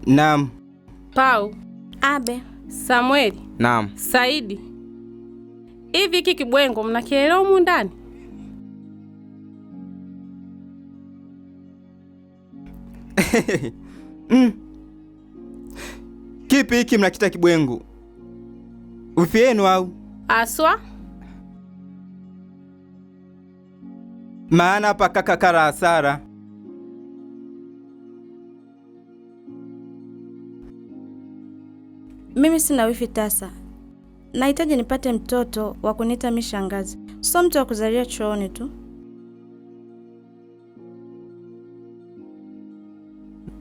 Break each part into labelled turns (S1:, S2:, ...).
S1: Naam.
S2: Pau.
S3: Abe.
S2: Samueli.
S1: Naam.
S2: Saidi. Hivi hiki kibwengo mnakielewa humu ndani?
S1: Kipi hiki mnakita kibwengo? Ufi yenu au?
S2: Aswa.
S1: Maana hapa kaka kara hasara.
S3: Mimi sina wifi tasa. Nahitaji nipate mtoto wa kuniita mi shangazi, sio mtu wa kuzalia chooni tu.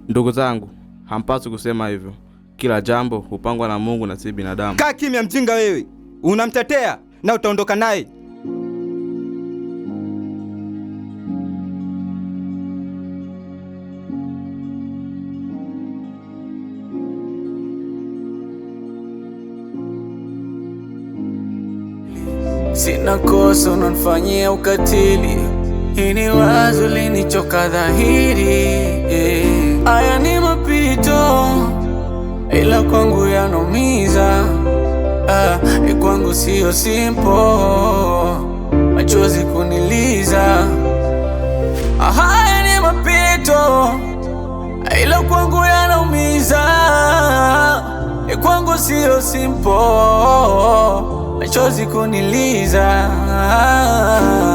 S4: Ndugu zangu, hampaswi kusema hivyo. Kila jambo hupangwa na Mungu na si binadamu.
S1: Kaa kimya mjinga wewe. Unamtetea na utaondoka naye.
S5: Sina kosa, unanifanyia ukatili. Hii ni wazo linichoka dhahiri. Haya ni mapito, ila kwangu yanaumiza. Kwangu sio simple, machozi kuniliza. Haya ni mapito, ila kwangu yanaumiza. Kwangu sio simple, machozi kuniliza.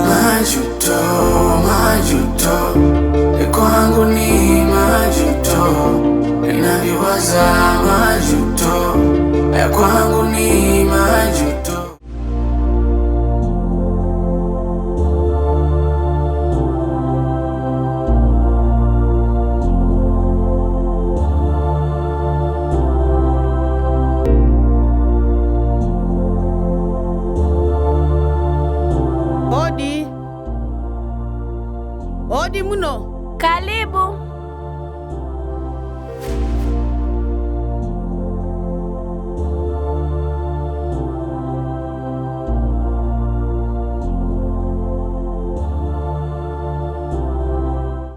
S5: Majuto, majuto, kwangu ni majuto. Ninavyowaza majuto, kwangu ni majuto.
S6: Odi. Odi muno.
S7: Karibu.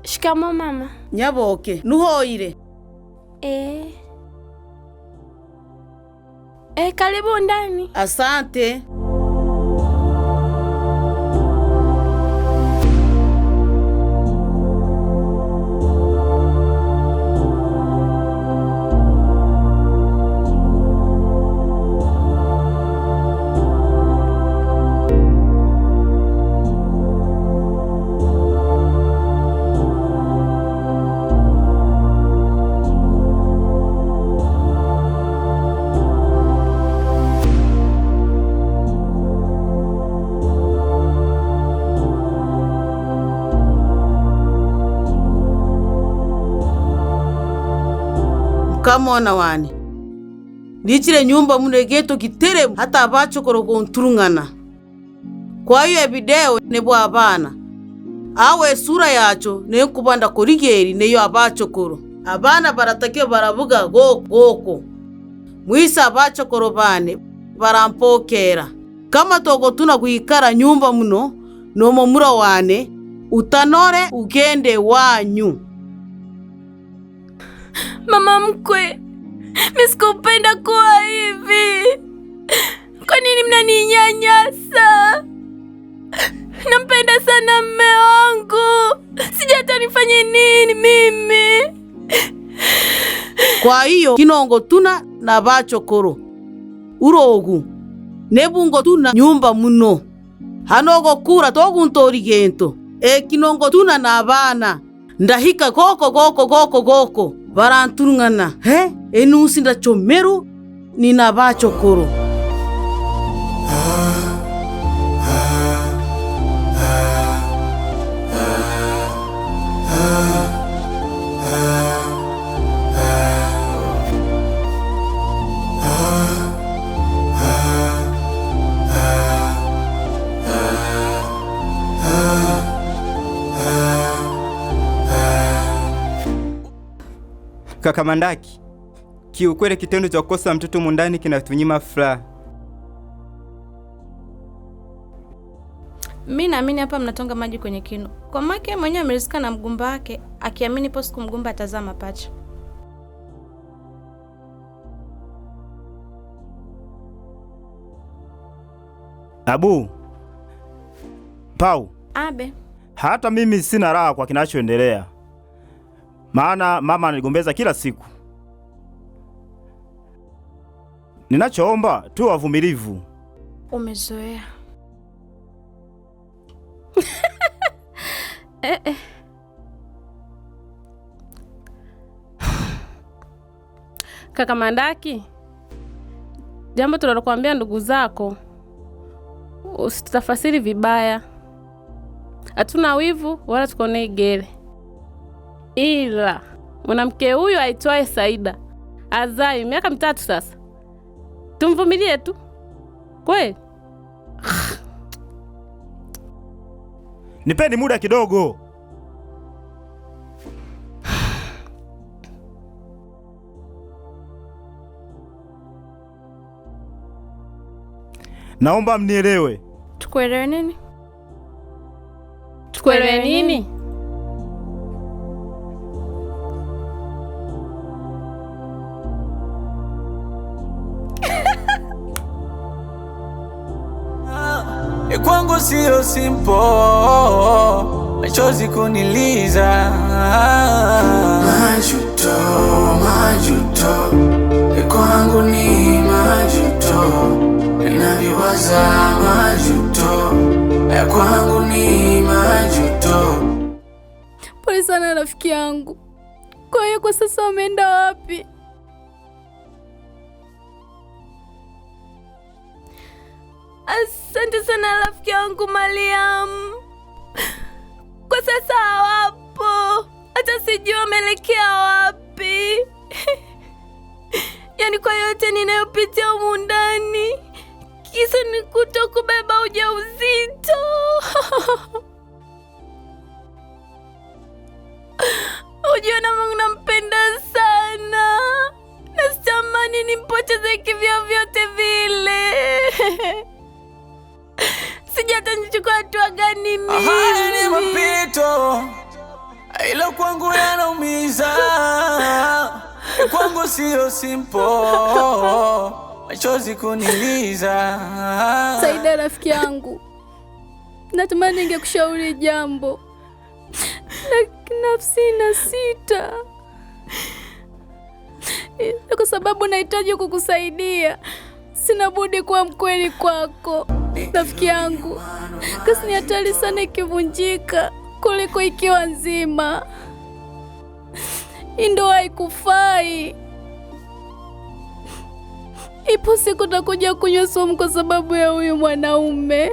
S7: Shikamoo mama.
S6: Nyaboke, nuhoire.
S7: Karibu ndani.
S6: Asante. Kamona wane nichile nyumba muno egeto kitere hata abachokoro kunturungana. Kwa hiyo ebideo nebwa abana awe sura yacho nekubanda korigeri neyo abachokoro abana baratakiwa barabuga goko goko mwisa abachokoro bane barampokera kama togotuna kuikara nyumba muno nomo mura wane utanore ugende wanyu.
S7: Mama mkwe, mimi sikupenda kuwa hivi. Kwa nini mnaninyanyasa? Nampenda sana mme wangu, sijui hata nifanye nini mimi.
S6: Kwa hiyo kinongo tuna na bachokoro urogu nebungo tuna nyumba muno hanogo kura toguntori gento kinongo tuna na abana ndahika goko goko goko goko baranturungana he enusi ndachomeru nina bachokoro.
S1: Kaka Mandaki, kiukweli kitendo cha kukosa mtoto mundani kinatunyima furaha.
S3: Mimi naamini hapa mnatonga maji kwenye kinu. Kwa make mwenyewe amerizika na mgumba wake, akiamini po siku mgumba atazaa mapacha.
S8: Abu Pau,
S3: Abe,
S8: hata mimi sina raha kwa kinachoendelea, maana mama ananigombeza kila siku. Ninachoomba tu wavumilivu.
S3: Umezoea.
S2: Eh, eh. Kaka Mandaki, jambo tunalokuambia ndugu zako usitutafasiri vibaya. Hatuna wivu wala tukonei gere, ila mwanamke huyu aitwaye Saida azai miaka 3 sasa, tumvumilie tu kweli?
S8: Nipeni muda kidogo. Naomba mnielewe.
S3: Tukuelewe nini?
S2: Tukuelewe nini?
S5: Kwangu sio simple, machozi kuniliza. Majuto, majuto, kwangu ni majuto, ninavyowaza majuto, kwangu ni majuto.
S7: Pole sana rafiki yangu. Kwa hiyo kwa sasa wameenda wapi? Asante sana rafiki yangu Mariam. Kwa sasa hawapo, hata sijui wameelekea wapi. Yaani kwa yote ninayopitia humu ndani, kisa ni kutokubeba ujauzito. Ujue na Mungu nampenda sana, na sitamani nimpoteze kivyovyote vile. Sijui hata nichukue hatua gani mimi.
S5: Haya ni mapito, ila kwangu yanaumiza. Kwangu sio simple, machozi kuniliza.
S7: Saida rafiki yangu, natamani ningekushauri jambo, lakini nafsi inasita, kwa sababu nahitaji kukusaidia. Sina budi kuwa mkweli kwako rafiki yangu. Kasi ni hatari sana ikivunjika kuliko ikiwa nzima. Ndoa haikufai. Ipo siku takuja kunywa sumu kwa sababu ya huyu mwanaume.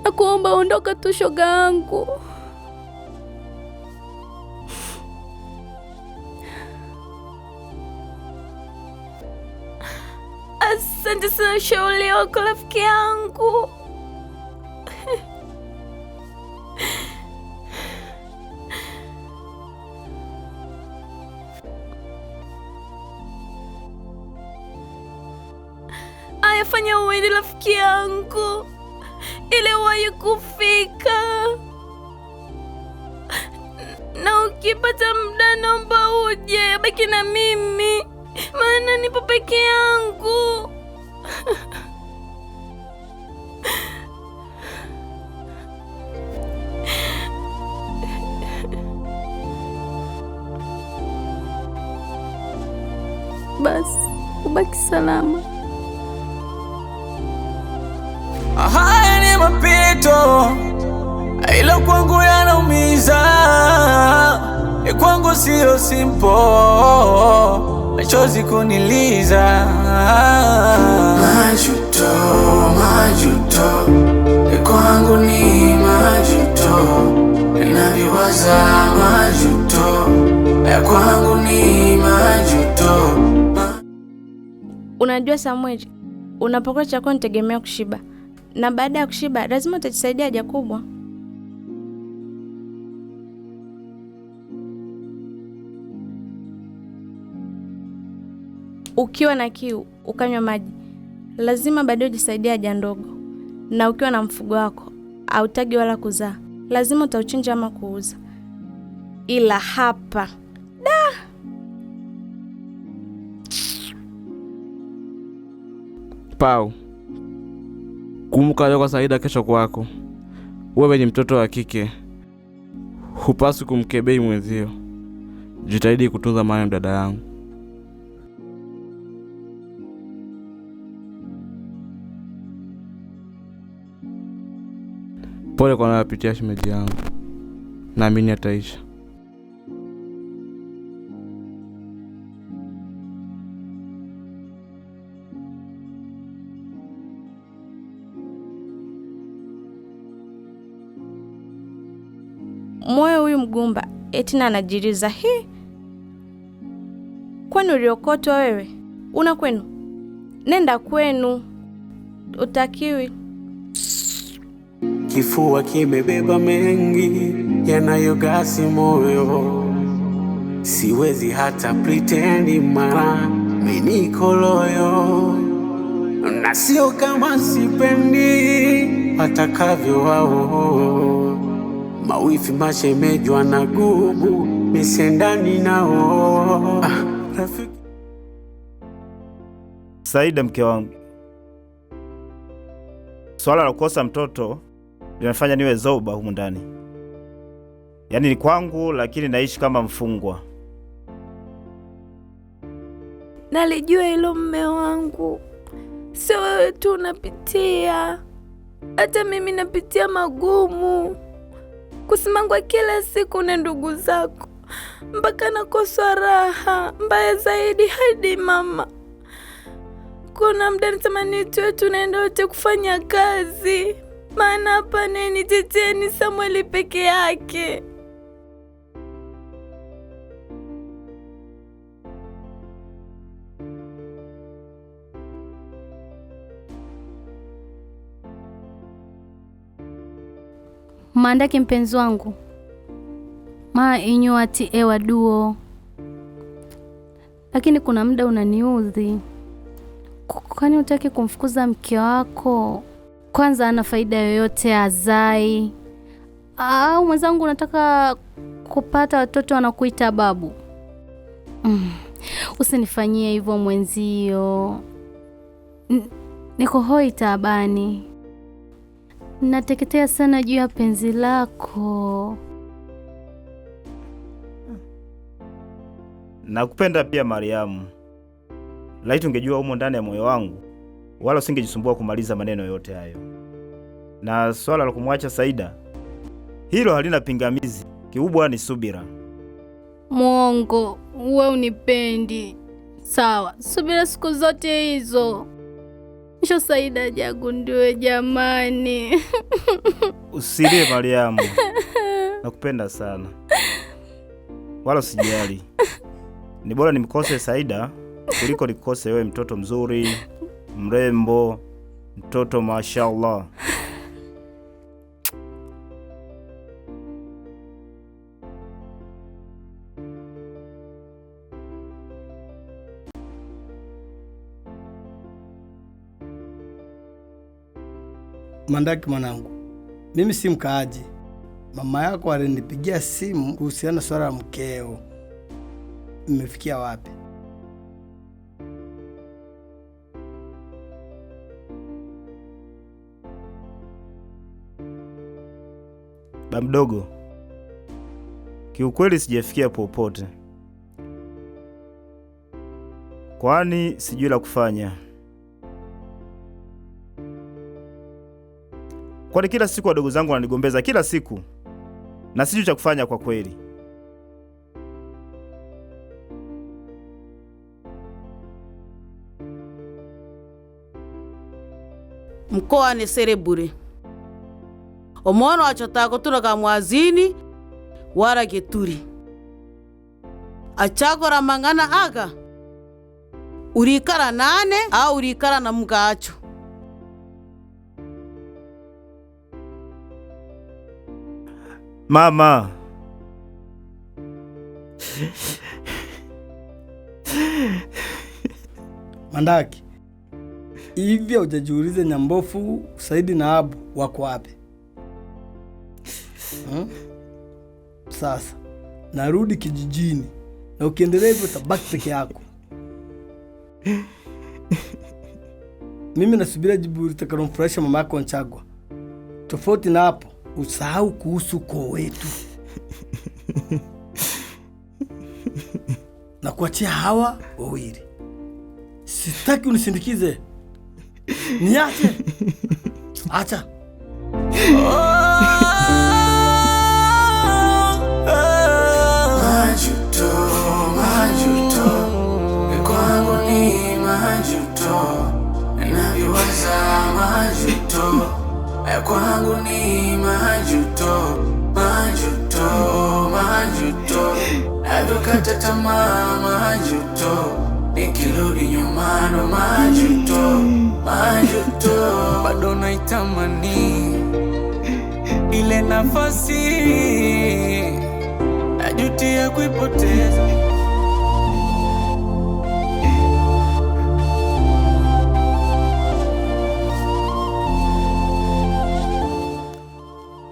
S7: Nakuomba ondoka tu shoga yangu. Asante sana ushauri wako rafiki yangu. Aya, fanya uende rafiki yangu, ili uwahi kufika. Na ukipata muda naomba uje baki na mimi, maana nipo peke yangu. Basi ubaki salama.
S5: Haya ni mapito, ila kwangu yanaumiza. Kwangu sio simple, machozi kuniliza. Majuto, majuto, kwangu ni majuto, ninavyowaza majuto, kwangu ni majuto.
S3: Unajua Samuel, unapokula chakula unategemea kushiba, na baada ya kushiba lazima utajisaidia haja kubwa. Ukiwa na kiu ukanywa maji, lazima baadaye ujisaidie haja ndogo. Na ukiwa na mfugo wako hautagi wala kuzaa, lazima utauchinja ama kuuza. Ila hapa da,
S4: Pau, Kumbuka leo kwa Saida, kesho kwako. Wewe ni mtoto wa kike, hupaswi kumkebei mwenzio. Jitahidi kutunza maana dada yangu. Pole kwa nayopitia shemeji yangu, naamini ataisha.
S3: Moyo huyu mgumba eti na anajiriza hii. Kwani uliokotwa wewe? Una kwenu? Nenda kwenu. Utakiwi.
S5: Kifua kimebeba mengi yanayogasi moyo, siwezi hata pretendi mara meniko loyo, na sio kama sipendi watakavyo wao, mawifi mashemejwa na gubu misendani nao. Rafiki
S8: Saida, mke wangu, swala la kukosa mtoto linafanya niwe zoba humu ndani. Yaani ni kwangu, lakini naishi kama mfungwa.
S7: Nalijua hilo mme wangu, sio wewe tu unapitia, hata mimi napitia magumu. Kusimangwa kila siku na ndugu zako mpaka nakosa raha. Mbaya zaidi hadi mama, kuna muda natamani tuwe tunaenda wote kufanya kazi, maana hapa nini teteni Samuel peke yake.
S9: Mandaki mpenzi wangu, ma inyu ati ewa duo, lakini kuna muda unaniudhi. Kwani hutaki kumfukuza mke wako? Kwanza ana faida yoyote azai? Au mwenzangu unataka kupata watoto wanakuita babu? Usinifanyie hivyo mwenzio. Niko hoi taabani. Nateketea sana juu ya penzi lako.
S8: Nakupenda pia Mariamu. Laiti ungejua humo ndani ya moyo wangu, wala usingejisumbua kumaliza maneno yote hayo. Na swala la kumwacha Saida, hilo halina pingamizi. Kikubwa ni subira.
S9: Mwongo, wewe unipendi. Sawa, subira siku zote hizo. Nisho Saida hajagundue jamani.
S8: Usilie Mariamu. Nakupenda sana. Wala usijali. Ni bora nimkose Saida kuliko nikose wewe, mtoto mzuri, mrembo, mtoto mashallah.
S10: Mandaki mwanangu, mimi si mkaaji. Mama yako alinipigia simu kuhusiana na swala la mkeo. Mmefikia wapi?
S8: Ba mdogo, kiukweli sijafikia popote, kwani sijui la kufanya. Kwani kila siku wadogo zangu wananigombeza kila siku, na sijui cha kufanya kwa kweli.
S6: Mkoa ni serebure. Omwana wachotako tulaga mwazini wala geturi. Achagora mangana aga urikara nane au urikara na mgacho.
S8: Mama,
S10: Mandaki, hivi hujajiuliza Nyambofu, Saidi na Abu wako wapi? Sasa narudi kijijini, na ukiendelea hivyo utabaki peke yako. Mimi nasubiria jibu litakalomfurahisha mama yako Nchagwa. Tofauti na hapo, usahau kuhusu ukoo wetu. Na kuachia hawa wawili. Sitaki unisindikize. Niache. Acha.
S5: Majuto, majuto, kwangu ni majuto, navyowaza majuto, kwangu ni majuto, majuto, majuto, navyokata tamaa majuto, nikirudi nyuma ndo majuto, majuto, bado naitamani ile nafasi, najutia kuipoteza.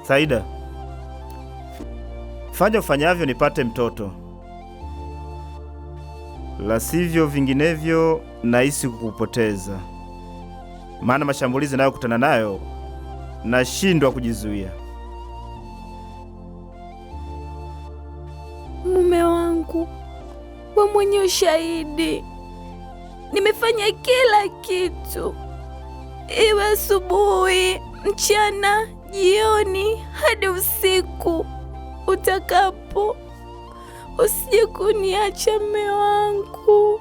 S8: Saida, fanya ufanyavyo nipate mtoto, la sivyo vinginevyo nahisi kukupoteza, maana mashambulizi nayokutana nayo nashindwa kujizuia.
S7: Mume wangu, we mwenye ushahidi, nimefanya kila kitu, iwe asubuhi, mchana, jioni hadi usiku utakapo. Usije kuniacha mume wangu.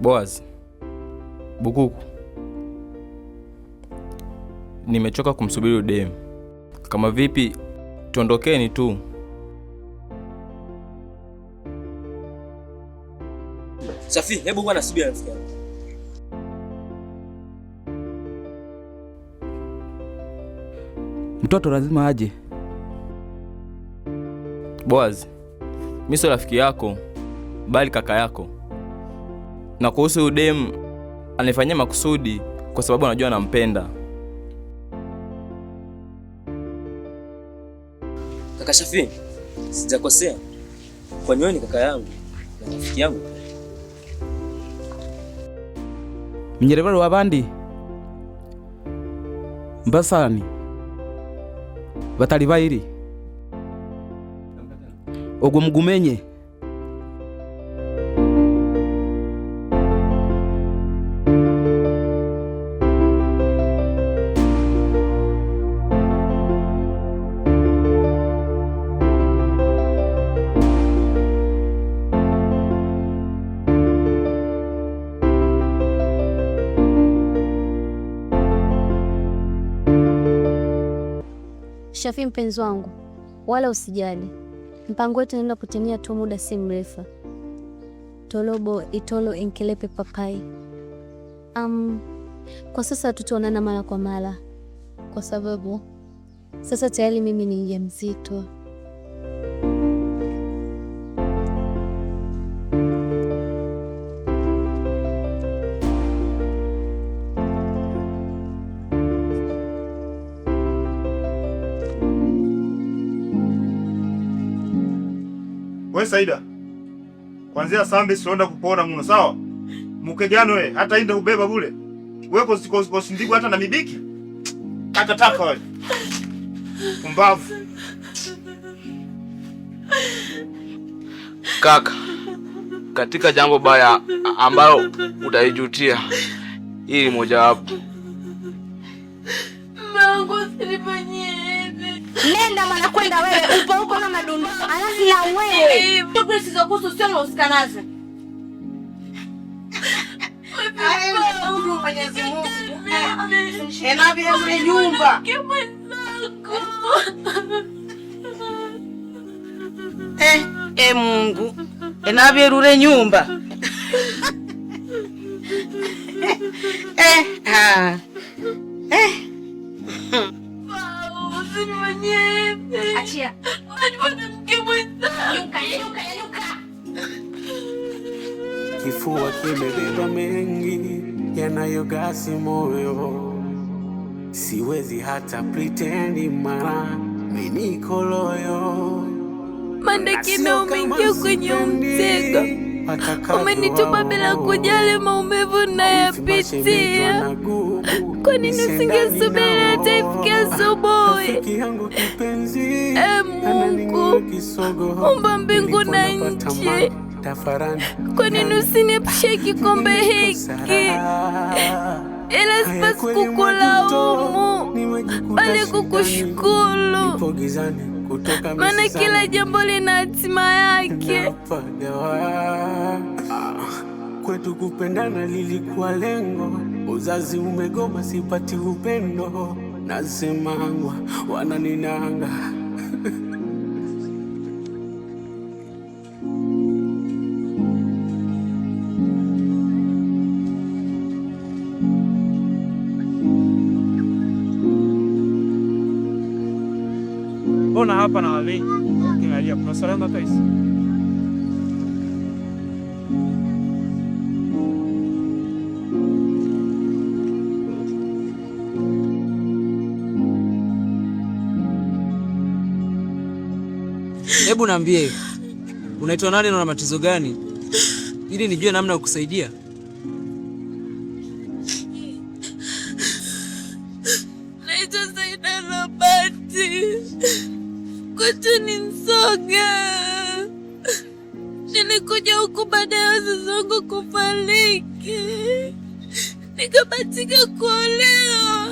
S11: Boaz, Bukuku, nimechoka kumsubiri udemu. Kama vipi tuondokeni tu.
S12: Safi, hebu bwana subiri rafiki yangu.
S4: Mtoto lazima aje.
S11: Boaz, mimi sio rafiki yako bali kaka yako. Na kuhusu udemu, anifanyia makusudi kwa sababu anajua nampenda.
S12: Kaka Shafi, sijakosea. Kwani wewe ni kaka yangu na rafiki yangu.
S4: Mnyerevero wa bandi mbasani batali bairi ogwo mugumenye.
S9: Shafi mpenzi wangu, wala usijali. Mpango wetu unaenda kutimia tu muda si mrefu. Tolobo itolo enkelepe papai. Kwa sasa hatutaonana mara kwa mara kwa sababu sasa tayari mimi ni mjamzito.
S8: We Saida, kwanzia sambi sionda kupona muno, sawa? Mukegano we, hata inda ubeba bule. Wewe kosindigwa hata na mibiki. Taka taka wewe. Pumbavu.
S4: Kaka, katika jambo baya ambalo utaijutia, hii ni mojawapo.
S7: Mungu usinifanyie hivi.
S3: Nenda mwana kwenda wewe, upo huko kama dundu. Alafu na wewe.
S6: Shughuli zisizokuhusu sio unahusika nazo. Mwenyezi Mungu. Enavyo nyumba. Mungu. Enavyerure nyumba.
S3: Achia.
S5: Kifua kimebeba mengi yanayogasi moyo, siwezi hata pretend mara mimi niko loyo.
S7: Mandakina, umeingia kwenye mtego, umenitupa bila kujali maumivu nayapitia. Kwa nini usingesubiri hata ifike asubuhi? E Mungu, umba mbingu na nchi, kwa nini usiniepushe kikombe hiki? Ila sipasi kukulaumu, bali kukushukuru, maana kila jambo lina hatima yake.
S5: Kwetu kupendana lilikuwa lengo, uzazi umegoma, sipati upendo, nasemangwa wananinanga.
S13: Mbona hapa na wale kinalia kuna salama kaisi?
S14: Hebu niambie, unaitwa nani na una matatizo gani, ili nijue namna ya kukusaidia.
S7: Naitwa Saida Robati, kwetu ni Msoga. Nilikuja huku baada ya wazazi wangu kufariki, nikabahatika kuolewa,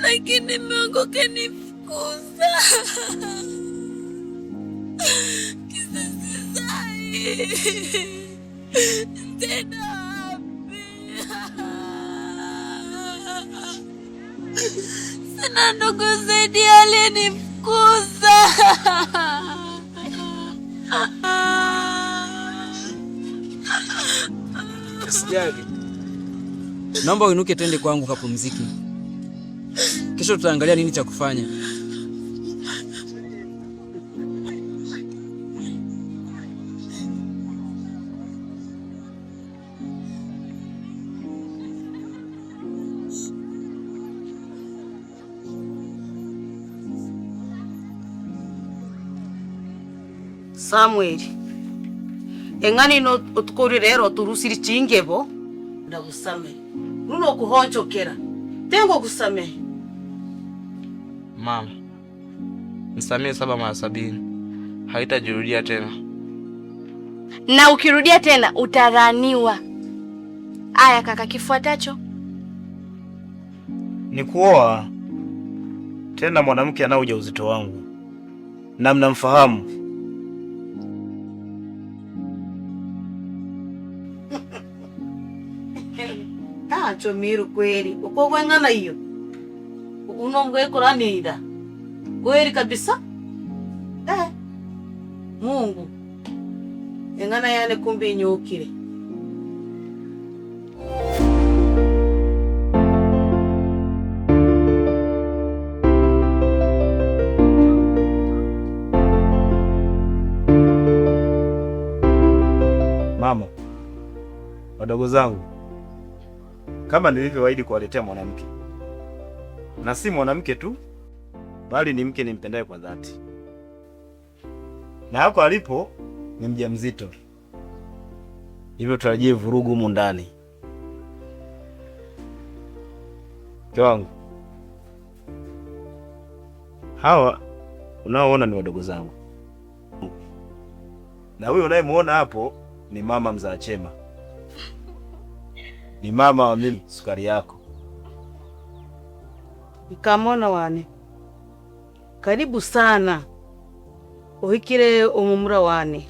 S7: lakini mume wangu kanifukuza. Kisa sizai. Nitaenda wapi? Sina ndugu zaidi aliyenifukuza.
S14: Usijali, naomba uinuke twende kwangu kapumzike. Kesho tutaangalia nini cha kufanya.
S6: Samueli, eng'ani no otukori rero turusiri chingebo ndagusame runo kuhonchokera tengo kusame.
S4: Mama, nisamee 7 mara 70, haitajirudia tena.
S3: Na ukirudia tena utaraniwa. Aya kaka, kifuatacho
S8: ni kuoa tena mwanamke anao ujauzito wangu na mnamfahamu.
S6: Tacho miru kweli uko kwengana iyo unongwe kuranira kweli kabisa. Mungu engana yane kumbi inyukire.
S8: Mama, wadogo zangu, kama nilivyoahidi kuwaletea mwanamke, na si mwanamke tu, bali ni mke nimpendaye kwa dhati, na hapo alipo ni mjamzito, hivyo tarajie vurugu humu ndani. Mke wangu, hawa unaoona ni wadogo zangu, na huyo unayemuona hapo ni mama mzaa Chema, ni mama wa mimi sukari yako.
S6: Nkamona wane, karibu sana uhikire umumura wane,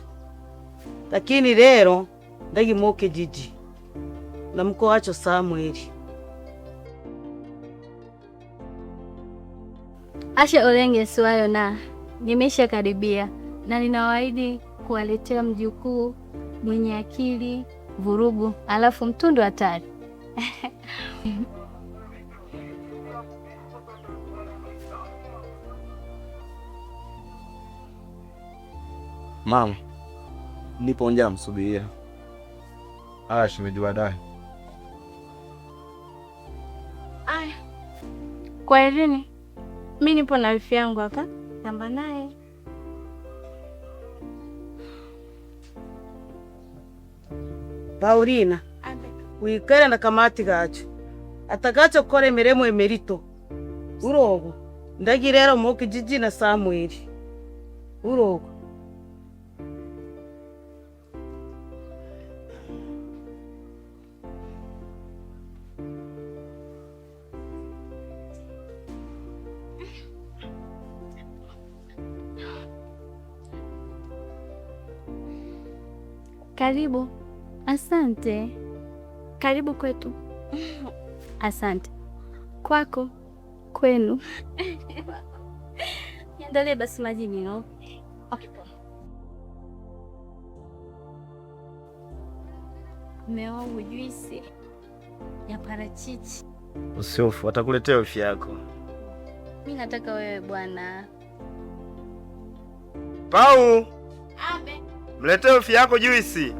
S6: lakini lero ndagimoke jiji na mko wacho Samueli.
S9: Asha olenge suayo na nimesha karibia, na ninawaahidi kuwaletea mjukuu mwenye akili vurugu, alafu mtundu hatari.
S4: Mama, nipo nje namsubiria.
S15: Aya shemeji, baadaye.
S3: Aya, kwaherini. Mi nipo na wifi yangu hapa, tamba naye.
S6: Paulina, wikale na kamati gacho atagacho kukora emirimo emirito urogo ndagirero mu kijiji na Samueli urogo.
S7: Karibu.
S9: Asante.
S7: Karibu kwetu.
S9: Asante.
S7: Kwako.
S9: Kwenu. Niandalie basi maji ninywe.
S7: Okay, poa.
S9: Mume wangu, juisi ya parachichi.
S8: Usihofu, atakuletea wifi yako.
S9: Mi nataka wewe bwana.
S8: Pau,
S9: Abe.
S8: mletee wifi yako juisi.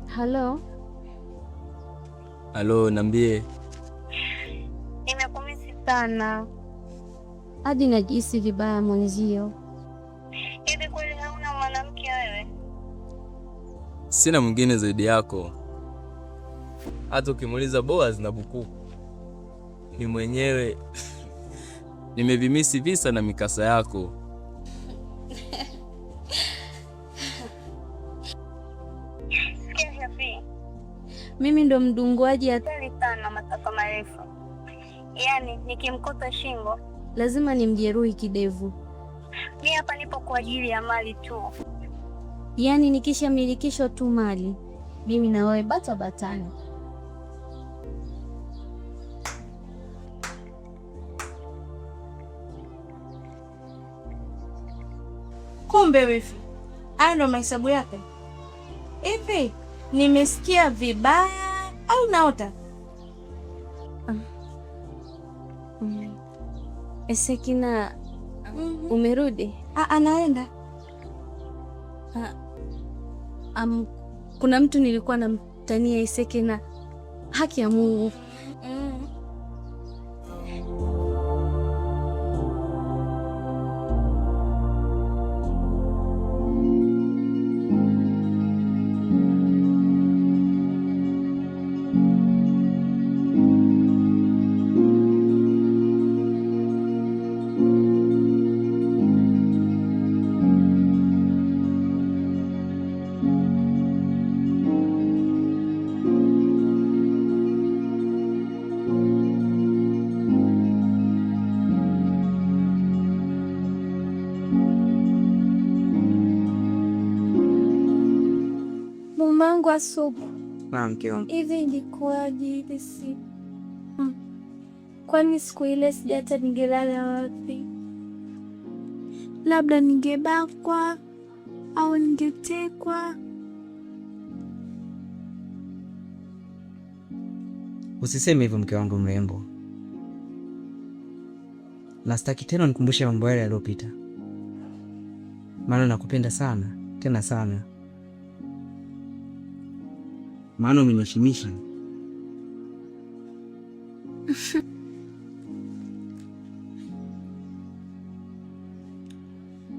S9: Halo.
S12: Halo, niambie.
S16: Nimekumisi sana.
S9: Hadi najihisi vibaya mwenzio.
S16: Hivi kweli hauna mwanamke wewe?
S11: Sina mwingine zaidi yako. Hata ukimuuliza Boaz na Bukuku ni mwenyewe. Nimevimisi visa na mikasa yako.
S16: Sikia Shafi,
S9: Mimi ndo mdunguaji
S16: hatari sana masafa marefu. Yaani nikimkuta shingo
S9: lazima nimjeruhi kidevu.
S16: Mi hapa nipo kwa ajili ya mali tu.
S9: Yaani nikishamilikishwa tu mali, mimi na wewe bata batani.
S3: Kumbe wifi, haya ndo mahesabu yake. Hivi nimesikia vibaya au naota?
S9: Esekina, umerudi?
S3: Anaenda.
S9: Kuna mtu nilikuwa namtania Esekina, haki ya Mungu.
S7: Mumangu asubu.
S17: Naam, mke wangu.
S7: Hivi ilikuwaje ile siku? Kwani siku ile sijata ningelala wapi? Labda ningebakwa au ningetekwa.
S17: Usiseme hivyo mke wangu mrembo, na sitaki tena nikumbushe mambo yale yaliyopita, maana nakupenda sana tena sana, maana umeniheshimisha.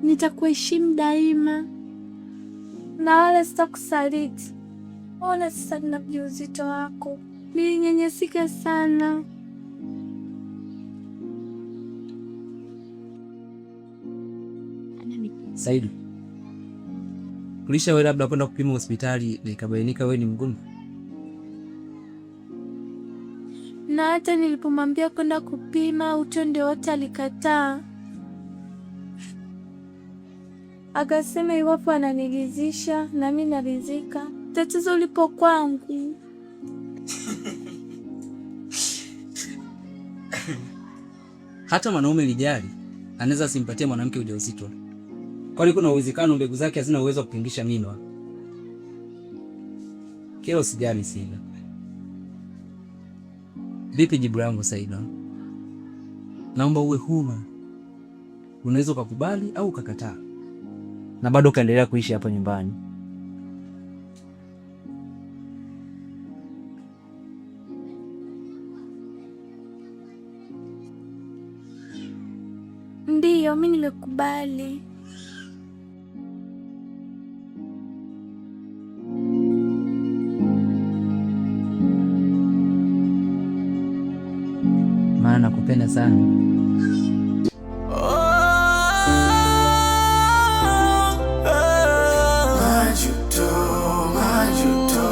S7: Nitakuheshimu daima na wala sitakusaliti. Ona sasa nina ujauzito wako, nilinyenyesika sana.
S17: Saidi, ulishawahi labda kwenda kupima hospitali na ikabainika wewe ni mgonjwa?
S15: Na hata nilipomwambia kwenda kupima utonde wote alikataa, akasema iwapo ananiridhisha nami naridhika. Tatizo lipo kwangu.
S17: Hata mwanaume lijali anaweza asimpatie mwanamke ujauzito, kwani kuna uwezekano mbegu zake hazina uwezo wa kupingisha mimba. Kero sijali sina. Vipi jibu langu Saida? Naomba uwe huru, unaweza ukakubali au ukakataa, na bado ukaendelea kuishi hapa nyumbani.
S15: Ndiyo, mi nimekubali.
S17: Maana nakupenda sana.
S5: Majuto, majuto,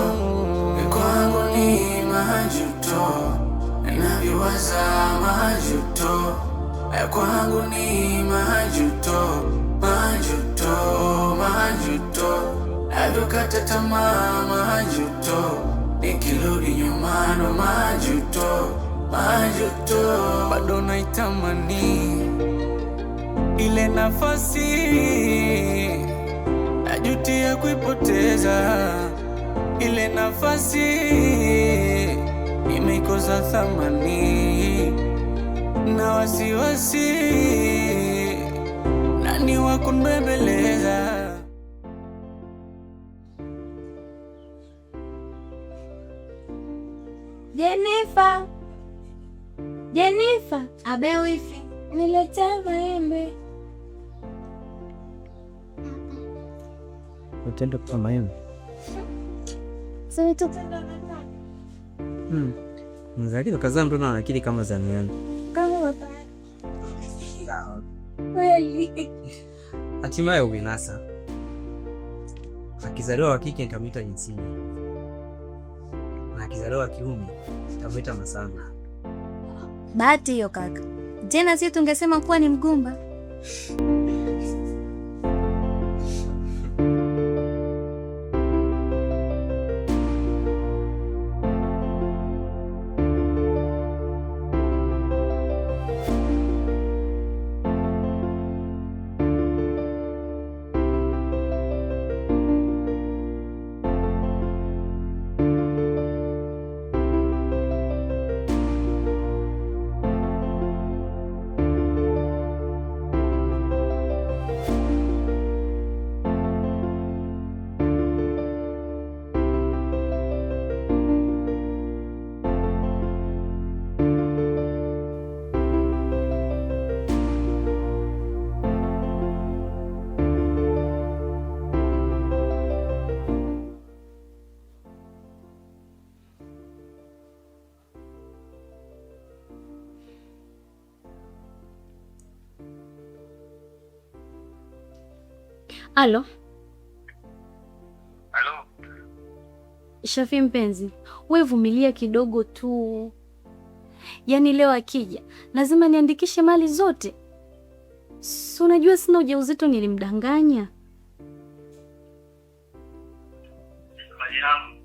S5: kwangu ni majuto, ninavyowaza majuto, kwangu ni majuto, majuto, majuto, navyokata tamaa majuto, nikirudi nyuma ndo majuto, majuto, bado naitamani ile nafasi najutia kuipoteza ile nafasi, imeikosa thamani na wasiwasi, nani wa kunibembeleza?
S15: Jenifa, Jenifa, abe wifi, niletee maembe.
S17: Utenda kwa maembe? Mzaliwa kazaa mtoto na akili kama za miani.
S15: Kama baba. Kweli.
S17: Hatimaye umenasa. Akizaliwa wa kike nitamwita Jinsini, na akizaliwa wa kiume nitamwita Masanga.
S18: Bahati hiyo kaka. Tena si tungesema kuwa ni mgumba. Alo.
S13: Alo.
S9: Shafi mpenzi, we vumilia kidogo tu. Yaani leo akija lazima niandikishe mali zote. Si unajua sina ujauzito, nilimdanganya.
S13: Mariamu,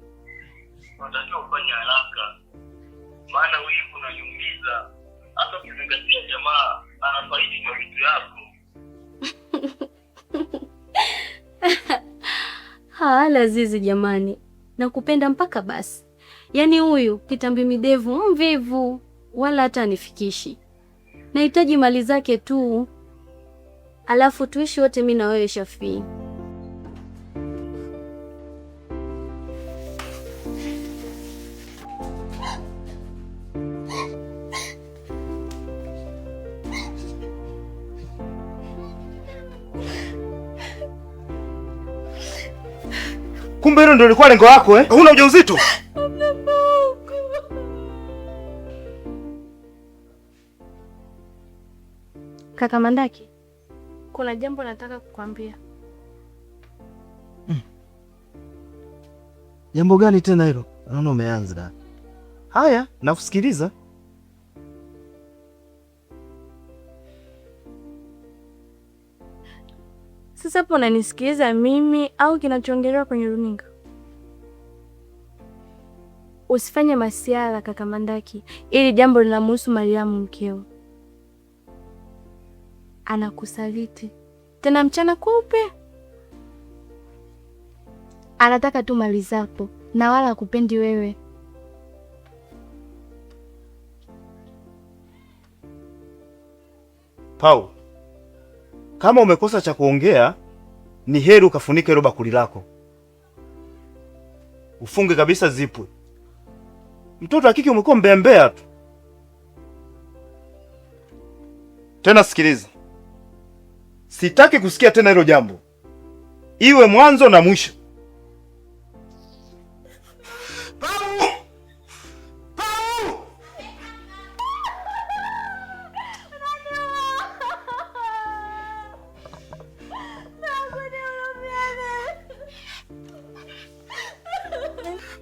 S13: unatakiwa ufanye haraka, maana wivu unaniumiza. Hata ukizingatia jamaa anafaidi kwa vitu yako.
S9: Hala Lazizi jamani, nakupenda mpaka basi. Yaani huyu kitambi midevu mvivu, wala hata anifikishi. Nahitaji mali zake tu, alafu tuishi wote mi na wewe Shafii.
S8: Kumbe hilo ndio lilikuwa lengo lako eh? Huna ujauzito?
S9: Kaka Mandaki,
S3: Kuna jambo nataka kukwambia.
S19: Jambo gani tena hilo? Naona umeanza. Haya, nakusikiliza.
S3: Sasa hapo unanisikiliza mimi au kinachoongelewa kwenye runinga? Usifanye masiara kaka Mandaki, ili jambo linamhusu Mariamu mkeo. Anakusaliti tena mchana kweupe. Anataka tu mali zako na wala hakupendi wewe.
S19: Pau, kama umekosa cha kuongea, ni heri ukafunike hilo bakuli lako, ufunge kabisa zipwe. Mtoto wa kike umekuwa mbembea tu. Tena sikiliza, sitaki kusikia tena hilo jambo, iwe mwanzo na mwisho.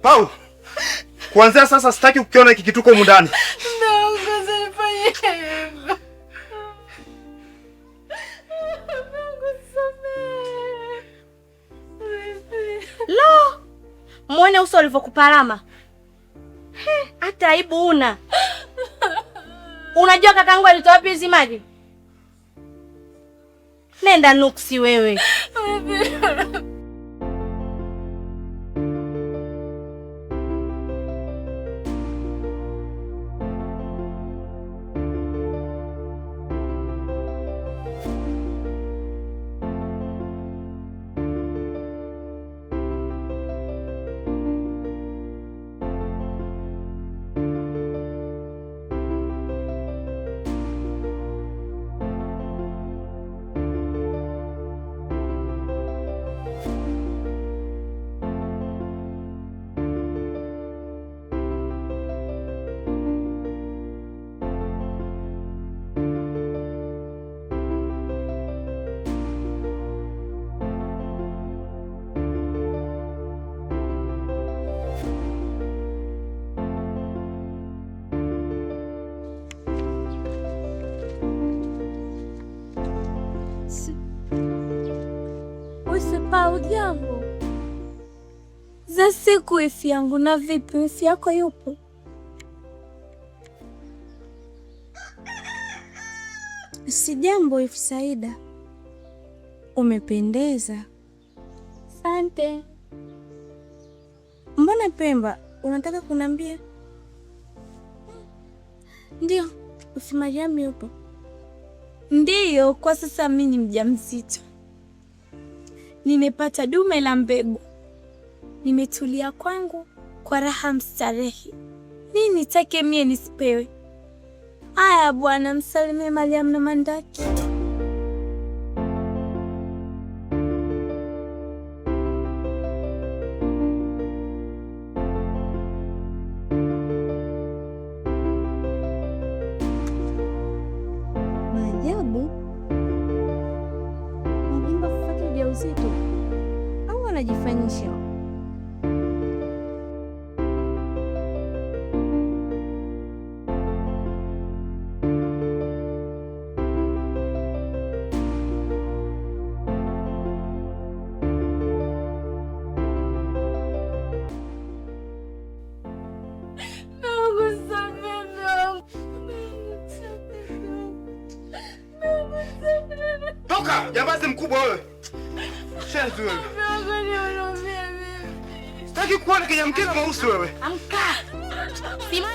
S19: Pau, kuanzia sasa sitaki kukiona hiki kituko humu ndani.
S3: Lo, muone uso ulivyokuparama. Hata aibu una. Unajua kakangu alitoa wapi hizi maji? Nenda nuksi wewe.
S15: Ujambo za siku ifi yangu, na vipi ifi yako yupo?
S3: Si jambo ifi Saida, umependeza.
S15: Asante.
S3: Mbona Pemba unataka kunambia? Ndio, ifi Mariamu yupo?
S15: Ndiyo, kwa sasa mimi ni mjamzito. Nimepata dume la mbegu. Nimetulia kwangu kwa raha mstarehe. Nini take mie nisipewe? Aya bwana, msalimie Mariam na Mandaki.
S18: Maajabu, mjumba kupata ujauzito au anajifanyisha?
S19: Toka, jambazi mkubwa wewe. Shenzi wewe. Sitaki kuona kinyamkela mweusi wewe.
S3: Amka. Simama.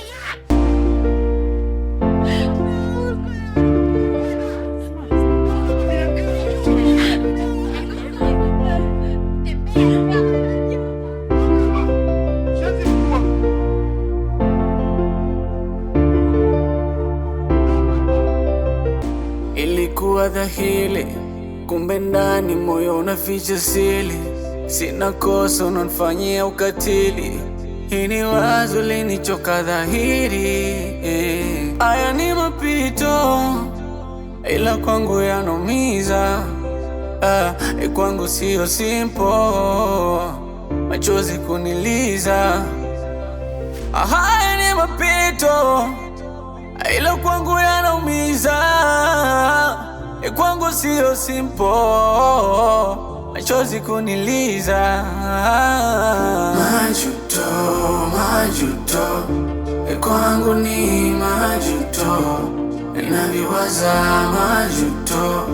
S5: Ilikuwa dhahili, kumbe ndani moyo unaficha siri. Sina kosa, unanifanyia ukatili. Hii ni wazo linichoka dhahiri. Aya ni mapito, ila kwangu yanaumiza. Kwangu sio simple, machozi kuniliza. Haya ni mapito, ila kwangu yanaumiza. Kwangu sio simple, machozi kuniliza. Majuto, majuto, kwangu ni majuto. Ninaviwaza majuto,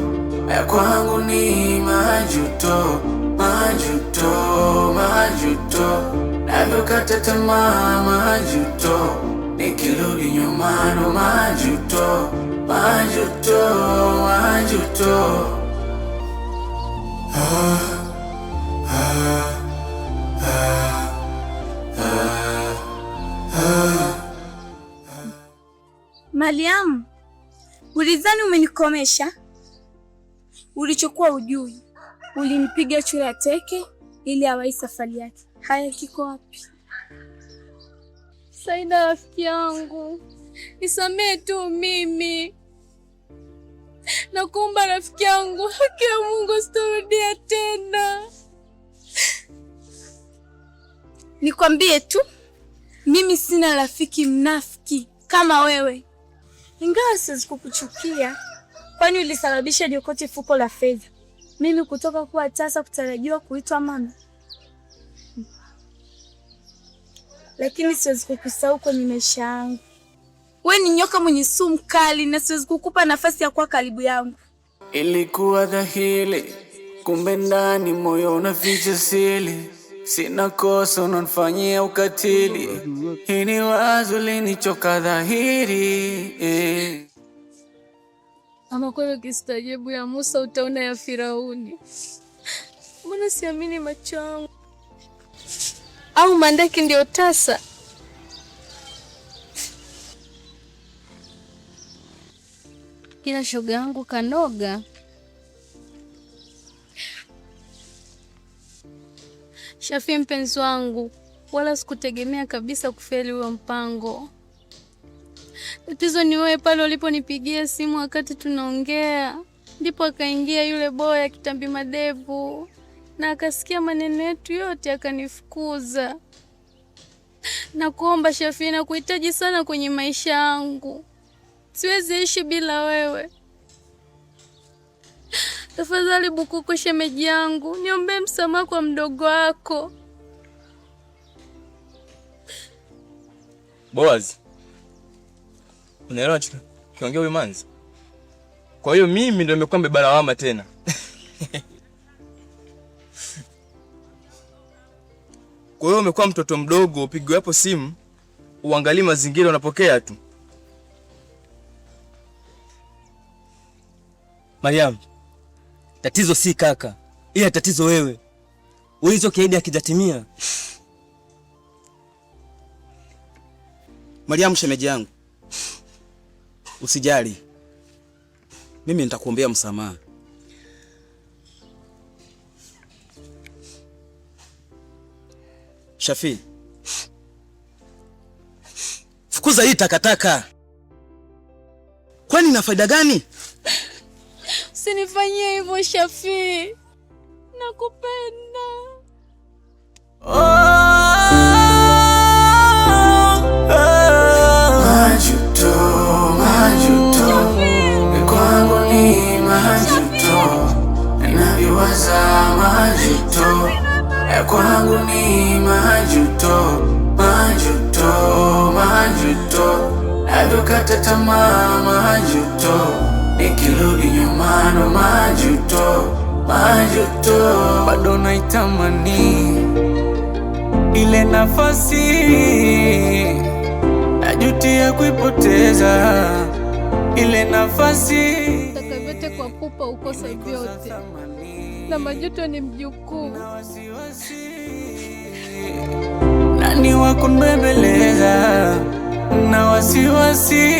S5: kwangu ni majuto. Majuto, majuto, navyokata tamaa majuto. Nikirudi nyuma ndo majuto, majuto, majuto. Ah, ah, ah, ah, ah.
S15: Mariam, ulizani umenikomesha? Ulichokuwa ujui, ulimpiga chura teke ili awai safari yake. Haya, kiko wapi?
S7: Saida rafiki yangu, nisamee tu mimi. Nakuomba rafiki yangu, haki ya Mungu sitorudia tena.
S15: Nikwambie tu, mimi sina rafiki mnafiki kama wewe. Ingawa siwezi kukuchukia, kwani ulisababisha niokote fuko la fedha. Mimi kutoka kuwa tasa kutarajiwa kuitwa mama. Lakini siwezi kukusahau kwenye maisha yangu. Wewe ni nyoka mwenye sumu kali na siwezi kukupa nafasi ya kuwa karibu yangu.
S5: Ilikuwa dhahiri, kumbe ndani moyo unaficha siri. Sina kosa unanifanyia ukatili. Hii ni wazo linichoka dhahiri.
S7: Ama kweli ukistaajabu ya Musa utaona ya Firauni. Mbona siamini macho yangu? Au Mandaki ndio tasa? Kila shoga yangu kanoga. Shafi mpenzi wangu, wala sikutegemea kabisa kufeli huo mpango. Tatizo ni wewe pale uliponipigia simu wakati tunaongea, ndipo akaingia yule boya kitambi madevu na akasikia maneno yetu yote akanifukuza. Nakuomba Shafi, nakuhitaji sana kwenye maisha yangu. Siwezi ishi bila wewe. Tafadhali Bukuku shemeji yangu, niombe msamaha kwa mdogo wako.
S11: Boaz, unaelewa kiongea huyu manzi? Kwa hiyo mimi ndio nimekuwa mbeba lawama tena. Kwa hiyo umekuwa mtoto mdogo, upigwe hapo simu, uangalie mazingira unapokea tu.
S12: Mariam, tatizo si kaka, ila tatizo wewe. Ulichokiahidi hakijatimia.
S20: Mariam shemeji yangu, usijali. Mimi nitakuombea msamaha. Shafi, fukuza hii takataka. Kwani na faida gani?
S7: Usinifanyie hivyo Shafi. Nakupenda.
S5: Majuto, majuto, kwangu ni majuto. Ninaviwaza majuto, kwangu ni majuto. Majuto, majuto, navyokata tamaa majuto. Nikirudi nyuma ndo majuto, majuto. Bado naitamani ile nafasi, najutia kuipoteza ile nafasi.
S7: Taka vyote kwa pupa ukosa vyote, na majuto ni mjukuu.
S5: Nani wa kunibembeleza na wasiwasi?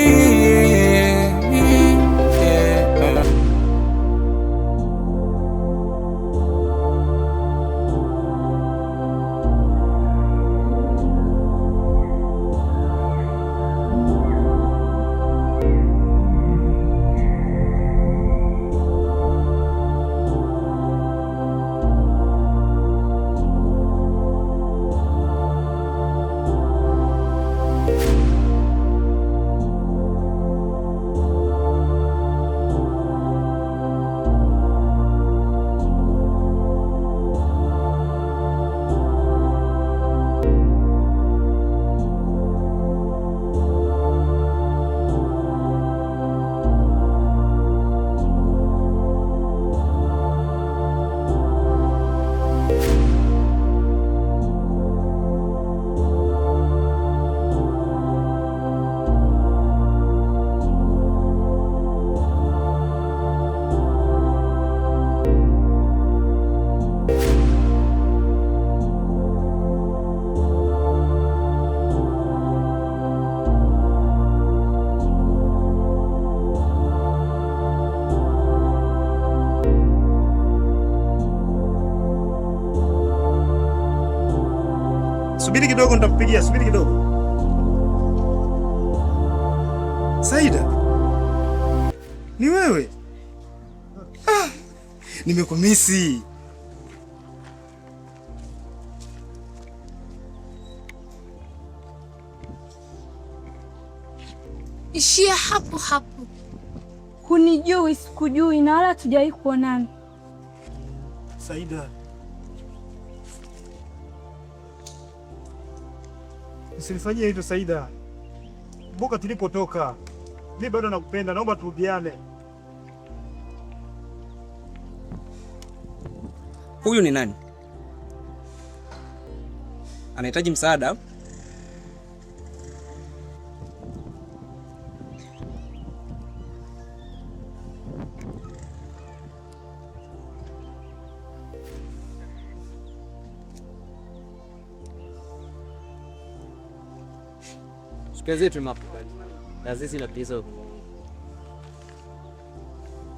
S19: Subiri kidogo nitampigia, subiri kidogo. Saida. Ni wewe? Ah, nimekumisi.
S15: Ishia hapo hapo. Hunijui, sikujui na wala hatujawahi kuonana.
S19: Saida. Usinifanyie hivyo Saida. Kumbuka tulipotoka. Mimi bado nakupenda, naomba turudiane.
S14: Huyu ni nani? Anahitaji msaada?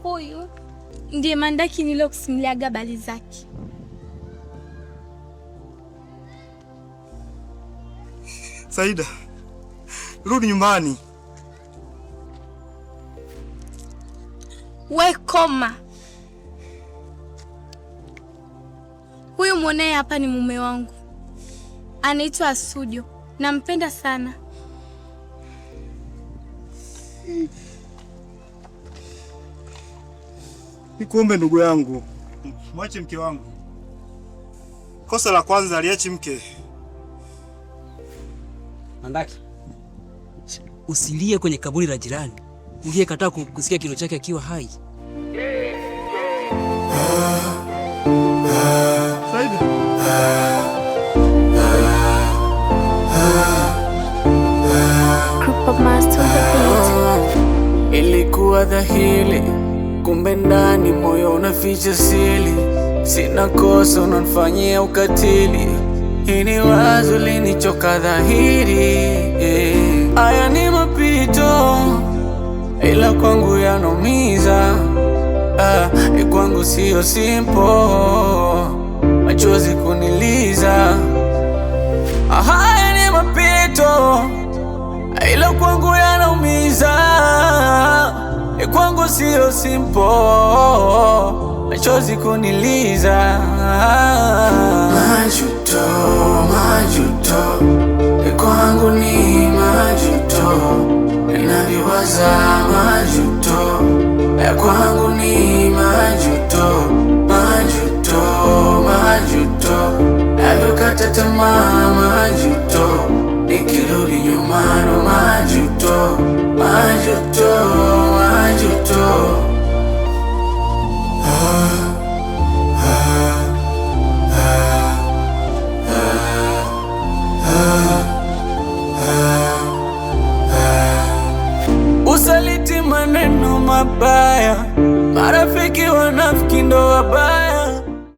S15: Huyu ndiye Mandaki niliyokusimuliaga habari zake.
S19: Saida, rudi nyumbani.
S15: We koma. Huyu mwonee hapa ni mume wangu, anaitwa Asujo. Nampenda sana.
S19: Nikuombe ndugu yangu, mwache mke wangu. Kosa la kwanza aliachi mke.
S14: Mandaki, usilie kwenye kaburi la jirani uliyekataa kusikia kilio chake akiwa hai.
S19: Saida.
S5: Ilikuwa dhahiri, kumbe ndani moyo unaficha siri. Sina kosa, unanifanyia ukatili. Hii ni wazo linichoka dhahiri. Haya ni mapito, ila kwangu yanaumiza. Kwangu sio simple, machozi kuniliza. Haya ni mapito, ila kwangu yanaumiza. Kwangu sio simple, machozi kuniliza. Majuto, majuto, kwangu ni majuto. Ninavyowaza majuto, kwangu ni majuto. Majuto, majuto, navyokata tamaa majuto. Nikirudi nyuma ndo majuto, majuto, majuto.